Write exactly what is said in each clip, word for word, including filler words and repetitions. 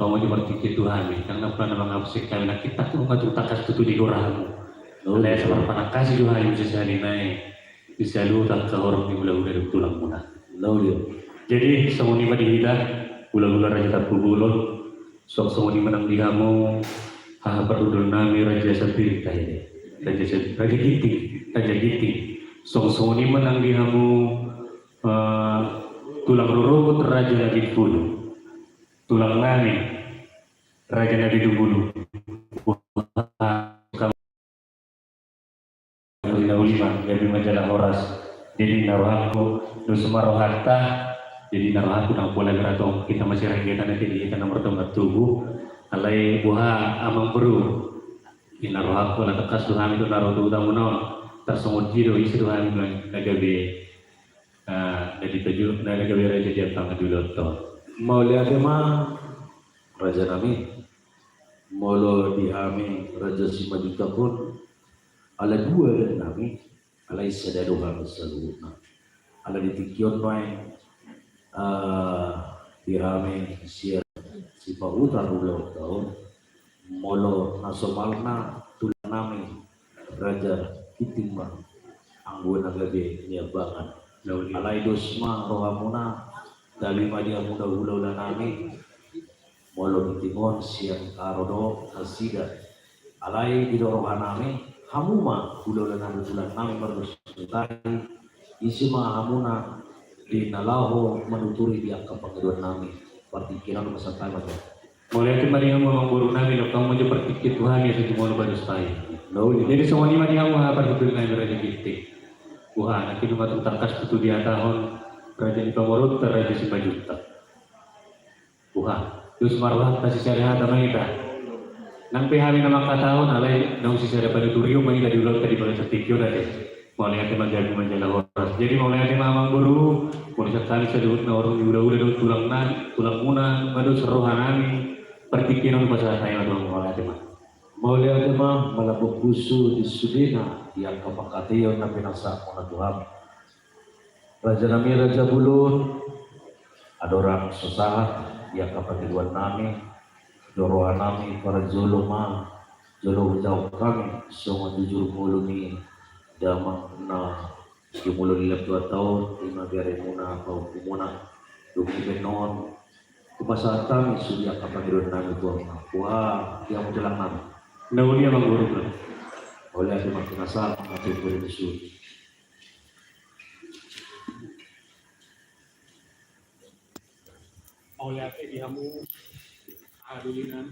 Pamoju partingkian tu hami, ndang na pola na mangabseng hami, nangkin tangkas ma tung tangkas tutu di goramu. Alai asa marpanangkasi do hami muse sahali nai di saluhut angka horong ni hulahula dohot tulangmuna. Jadi songon i ma di hita hulahula Raja Tampubolon, songon i ma nang di hamu haha parhundul nami Raja Sampiring Tahe, Raja Sam-, Raja Ginting, Raja Ginting. Songon i ma nang di hamu, eh, tulang rorobot Raja Nabinpulu, tulang nami Raja Nabitubulu. Uli ma gabe ma jala horas. Jadi na rohangku, dos ma rohanta. Jadi na rohangku ndang pola berarti hita masirang hita na jadi hita na martongga tubu. Alai boha amang boru, i na rohangku ala tangkas do hami do na ro tu hutamu on. Tarsongon i do ise do hami na gabe, ah, na dipaju na gabe raja di angka pangaduan on. Mauliate ma raja nami. Molo di hami Raja Simanjuntak on, ala dua do nami, alai sada do hami saluhutna. Ala di tingki on ma i, ah, di hami sian Sipahutar Ulaonta on, molo na somalna tulang nami Raja Ginting ma anggo na gabe niambangan. Alai dos ma rohamuna, tabi ma di hamuna hulahula nami. Molo Ginting on sian Karo do nasida. Alai didok roha nami, hamu ma hulahula nami, tulang nami mardoshon tahi, ise ma hamuna di na laho manuturi di angka pangidoan nami. Partingkian on ma santabi ma. Mauliate ma di hamu amang boru nami, laho hamu ma jo partingkian tu hami asa jumolo bados tahi. Jadi songon i ma di hamu haha parhundul nami Raja Ginting. Boha, nangkin ma tung tangkas tutu dihatahon raja ni pamoruonta Raja Simanjuntak. Boha, dos ma rohanta, sisada hata ma hita. Nang pe hami na manghatahon, alai naung sisada panuturion ma hita di ulaonta di bagasan tingki on ate. Mauliate ma gabe ma jala horas. Jadi mauliate ma amang boru, molo sian hami saluhutna horong ni hulahula dohot tulang na, tulangmuna, ma dos roha nami, partingkian on pasahat hami ma tu hamu, mauliate ma. Mauliate ma, malambok pusu di sudena di angka panghataion na pinasahatmuna tu hami. Raja nami Raja Bolon, andorang so sahat di angka pangidoan nami, didok roha nami parjolo ma, jolo hujaha hami songon jujur ngolu ni damang na jumolo di lam Tuhanta on, i ma beremuna, pahompumuna, dung i pe annon hupasahat hami sude angka pangidoan nami tu hamuna. Boha di hamu tulang nami? Na uli amang boru. Mauliate ma, pinasahat ma tu boru ni sude. Mauliate di hamu haha doli nami.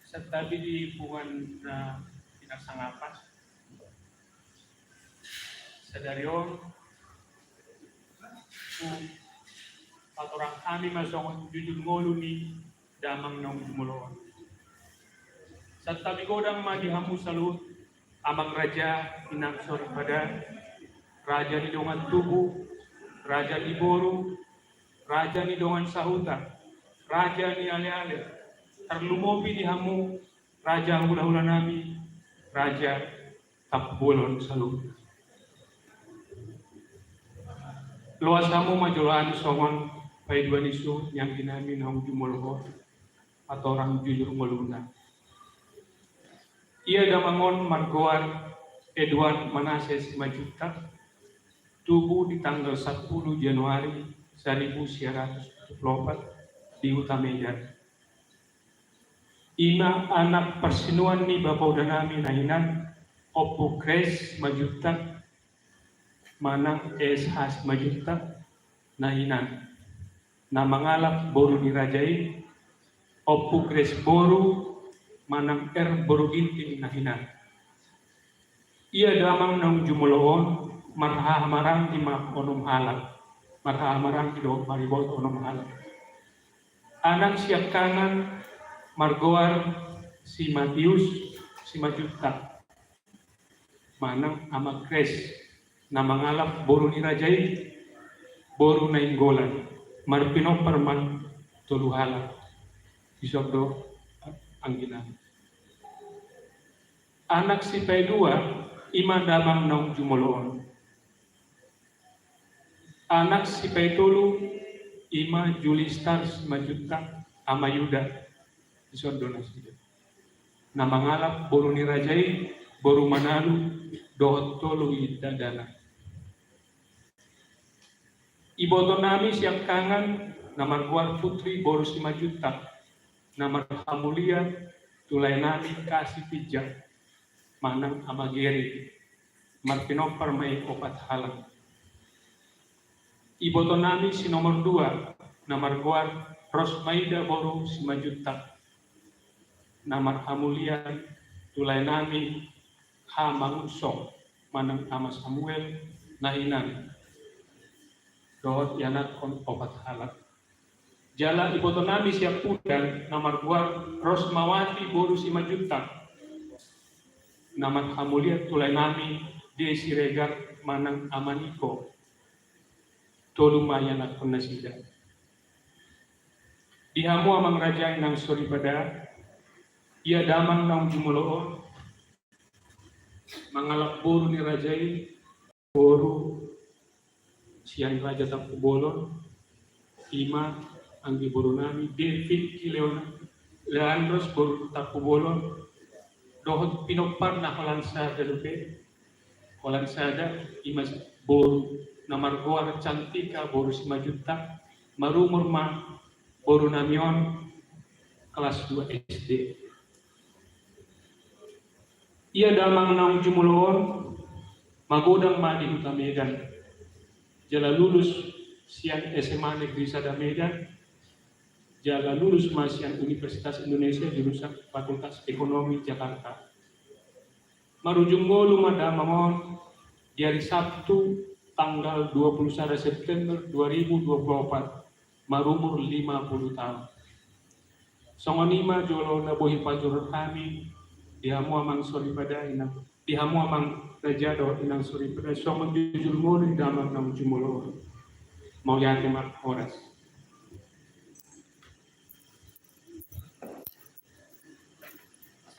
Santabi di punguan na pinarsangapan. Sadari on hupatorang hami ma songon jujur ngolu ni damang naung jumolo on. Santabi godang ma di hamu saluhut, amang raja, inang soripada, raja ni dongan tubu, raja ni boru, raja ni dongan sahuta, raja ni aleale, tarlumobi di hamu raja hulahula nami, Raja Tampubolon saluhutna. Loas hamu ma jolo hami songon paidua ni suhut ni anggi nami naung jumolo on, patorang jujur ngoluna. Ia damang on margoar Eduard Manase Simanjuntak, tubu di tanggal sampulu Januari saribu sia ratus pitu pulu opat di huta Medan. I ma anak parsinuan ni bapauda nami na hinan, Ompu Grace Simanjuntak manang S H Simanjuntak na hinan, na mangalap boru ni raja i, Ompu Grace boru manang R boru Ginting na hinan. Ia damang naung jumolo on marhahamaranggi ma onom halak, marhahamaranggi do maribot onom halak. Anak siangkangan margoar si Matius Simanjuntak manang Ama Grace, na mangalap boru ni raja i, boru Nainggolan, marpinompar ma tolu halak. Dison do anggi nami. Anak sipaidua, i ma damang naung jumolo on. Anak sipaitolu, Ima Julistar Simanjuntak, Ama Yuda, dison do nasida. Na mangalap boru ni raja i, boru Manalu, dohot tolu i dadana. Iboto nami siangkangan, na margoar Putri boru Simanjuntak, na marhamulian tu lae nami Kasih Tijak, manang Ama Geri, marpinompar ma i opat halak. Iboto nami si nomor dua, na margoar Rosmaida boru Simanjuntak, na marhamulian tu lae nami Hamangunsong, manang Ama Samuel, na inan, dohot ianakhon opat halak. Jala iboto nami siampudan, na margoar Rosmawati boru Simanjuntak, na marhamulian tu lae nami Desi Regar, manang Ama Niko, tolu ma ianakhon nasida. Di hamu amang raja, inang soripada, ia damang naung jumolo on, mangalap boru ni raja i, boru sian Raja Tampubolon, ima anggi boru nami David Gileon Leandros boru Tampubolon, dohot pinomparna holan sada dope, holan sada, ima boru na margoar Cantika boru Simanjuntak, marumur ma boru nami on kelas dua S D. Ia damang naung jumolo on, magodang ma di huta Medan. Jala lulus sian S M A Negeri Sada Medan, jala lulus ma sian Universitas Indonesia, jurusan Fakultas Ekonomi Jakarta. Marujung ngolu ma damang on di hari Sabtu tanggal dua puluh sada September dua ribu dua puluh empat, marumur lima puluh taon. Songon i ma jolo na boi pajuhor hami di hamu amang soripada, inang, di hamu amang raja dohot inang soripada, songon jujur ngolu ni damang naung jumolo on. Mauliate ma, horas.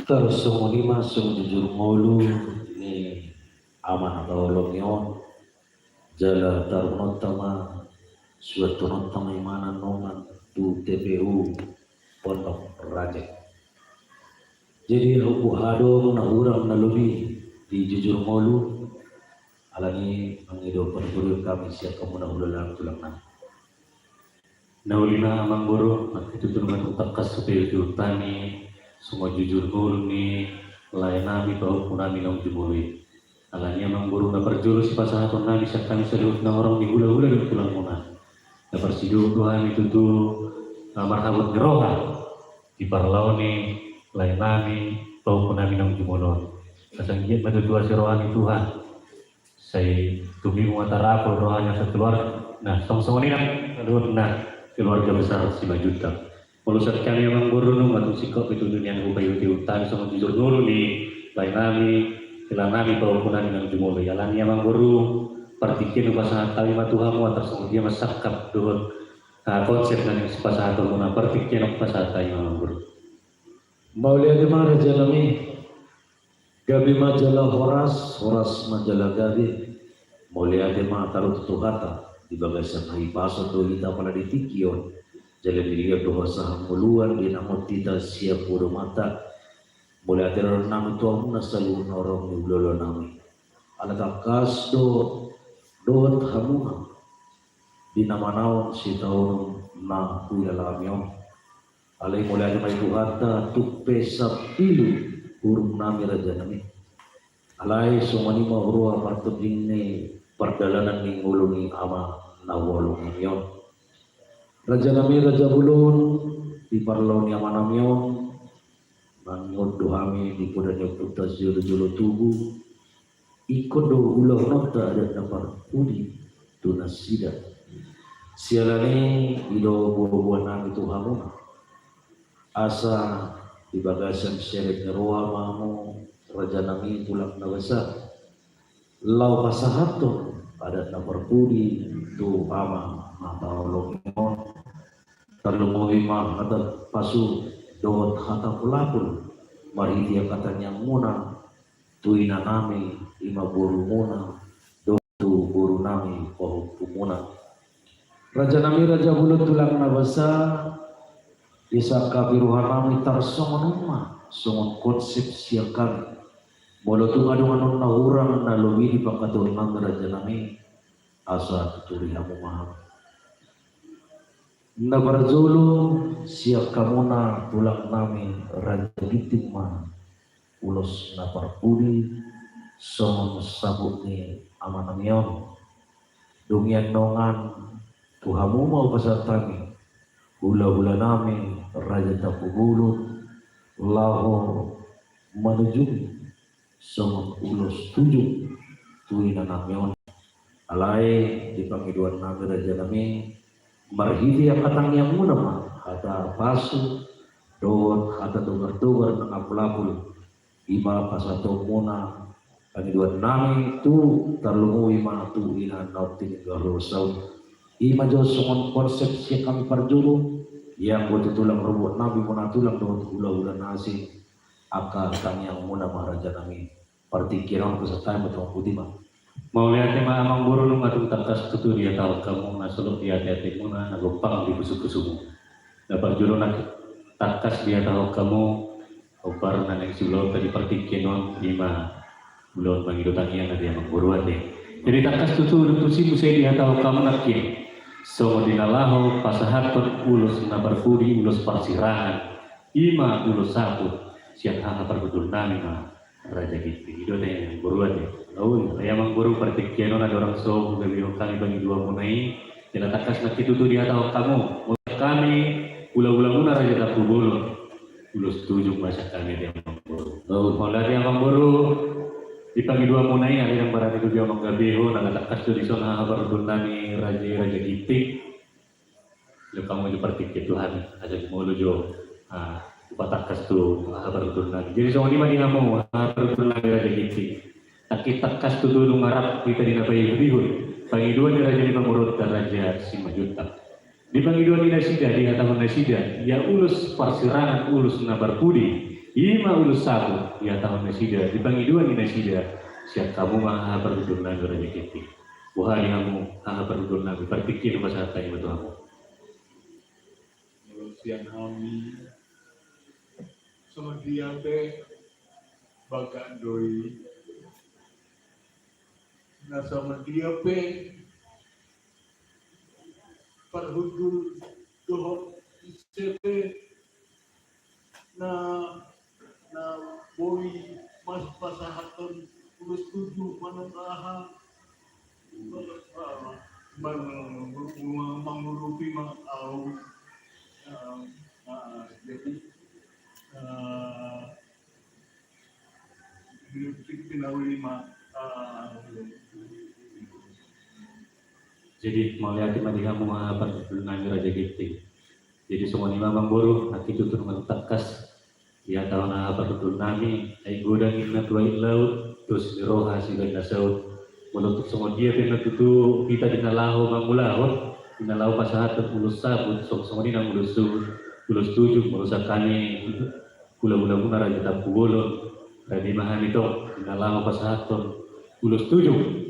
Tarsongon i ma songon jujur ngolu ni ama na taolong i on. Jala taruhononta ma, suanhononta ma imana nongan tu T P U Pondok Raja. Jadi, huhadong na hurang na lobi di jujur ngolu, alani mangido parguru hami sian hamuna hulahula tulang nami. Na uli na amang boru, marhite tutu nunga tung tangkas sude hutani, songon jujur ngolu ni lae nami pahompu nami naung jumolo i. Alani amang boru, na parjolo sipasahaton nami sian hami saluhut na horong ni hulahula dohot tulangmuna. Na parsidohot do hami tutu, ah, marhabot ni roha di parlao ni lae nami pahompu nami naung jumolo on. Asa anggiat ma tutu asi roha ni Tuhan. Sai tumimung ma tarapul rohana sakeluarga. Nah, songon i nang saluhutna keluarga besar Simanjuntak. Molo sian hami amang boru, nunga tung singkop i tutu nian hupaihut-ihut hami songon jujur ngolu ni lae nami, hela nami pahompu nami naung jumolo i. Alani amang boru, partingkian hupasahat hami ma tu hamu, tarsongon dia ma sangkap dohot, ah, konsep na naeng sipasahatonmuna, partingkian hupasahat hami ma amang boru. Mauliate ma raja nami. Gabe ma jala horas, horas ma jala gabe. Mauliate ma taruhon tu hata di bagasan hahipason do hita apala di tingki on. Jala dilehon do hasahangoluan di na hot hita sian podomanta. Mauliate do nami tu hamuna saluhut na horong ni hulahula nami. Ala tangkas do dohot hamuna di na manaon sitaonon na huhilala hami on. Alai mauliate ma di Tuhanta, tung pe sambilu hurung nami raja nami. Alai songon i ma huroha partonding ni pardalanan ni ngolu ni ama na huolong nami on. Raja nami, raja bolon, di parlao ni ama nami on, mangido do hami di poda ni ompunta sijolo-jolo tubu. Ingkon do ulahononta adat na parpudi tu nasida. Siala ni i do boaboa nami tu hamuna. Asa di bagasan serep ni roha ma hamu raja nami tulang na basa. Laho pasahathon adat na parpudi tu ama na taolong on. Tarlumobi ma hata pasu dohot hata polapul marhite hata ni angmuna tu ina nami, ima borumuna, dohot tu boru nami pahompumuna. Raja nami, raja bolon, tulang na basa, di sangkap ni roha nami tarsongon on ma songon konsep sian hami. Molo tung adong annon na hurang na lobi di pangkataion nami, raja nami, asa tuturi hamu ma hami. Na parjolo sian hamuna tulang nami Raja Ginting ma ulos na parpudi songon saput ni ama nami on. Dung i annon tu hamu ma hupasahat hami hulahula nami Raja Tampubolon laho manujung songon ulos tujung tu ina nami on. Alai di pangidoan nami, raja nami, marhite angka tangiangmuna ma hata pasu dohot hata togar-togar na ngapul-apul. I ma pasahatonmuna pangidoan nami tu tarlumobi ma tu ina na tininggal ro saut. I ma jo songon konsep sian hami parjolo, ianggo tu tulang rorobot nami, bona tulang dohot hulahula na asing, angka tangiangmuna ma, raja nami. Partingkian on hupasahat hami ma tu hamu, boti ma. Mauliate ma amangboru, nunga tung tangkas tutu dihatahon hamu na solot di ateatemuna, na gompang di pusupusumuna. Na parjolo na tangkas dihatahon hamu, hombar na naeng siulaonta di partingkian on, i ma ulaon mangido tangiang na di amangboru, ate. Jadi tangkas tutu dung tusi muse dihatahon hamu nangkin songon di na laho pasahathon ulos na parpudi, ulos parsirangan, i ma ulos saput sian haha parhundul nami ma Raja Ginting. I do, ate, amangboru, ate. Olo, alai amangboru, partingkian on andorang so hugabehon hami pangidoanmuna i, jala tangkas nangkin tutu dihatahon hamu, molo hami hulahulamuna Raja Tampubolon, ulos tujung ma sian hami, ate, amangboru. Olo, ate, amangboru, di pangidoanmuna i, alai ndang barani do di hamu manggabehon, ala tangkas do dison haha parhundul nami raja, Raja Ginting. Jalo hamu jo partingkian tu hami, asa jumolo jo, ah, hupatangkas tu haha parhundul nami. Jadi songon i ma di hamu haha parhundul nami Raja Ginting. Nangkin tangkas tutu dung rap hita di na paihutihut pangidoan ni raja ni pamoruonta, Raja Simanjuntak. Di pangidoan ni nasida, dihatahon nasida, ia ulos parsirangan, ulos na parpudi, i ma ulos saput, dihatahon nasida di pangidoan ni nasida sian hamu ma haha parhundul nami Raja Ginting. Boha di hamu haha parhundul nami, partingkian hupasahat hami ma tu hamu. Molo sian hami, songon dia pe bagas do i, na songon dia pe parhundul dohot ise pe na, na boi mas pasahathon ulos tujung manang aha, mangurupi ma au. Ah, ah, jadi, ah, Jadi mauliate ma di hamu haha parhundul nami Raja Ginting. Jadi songon i ma amangboru, nangkin tutu nunga tangkas dihatahon haha parhundul nami, aek godang ninna tu aek laut, dos ni roha sibaen na saut. Molo tung songon dia pe na tutu hita di na laho mangulahon, di na laho pasahathon ulos saput, songon, songon i nang ulos suhut, ulos tujung, molo sian hami hulahulamuna Raja Tampubolon, rade ma hami tong di na laho pasahathon ulos tujung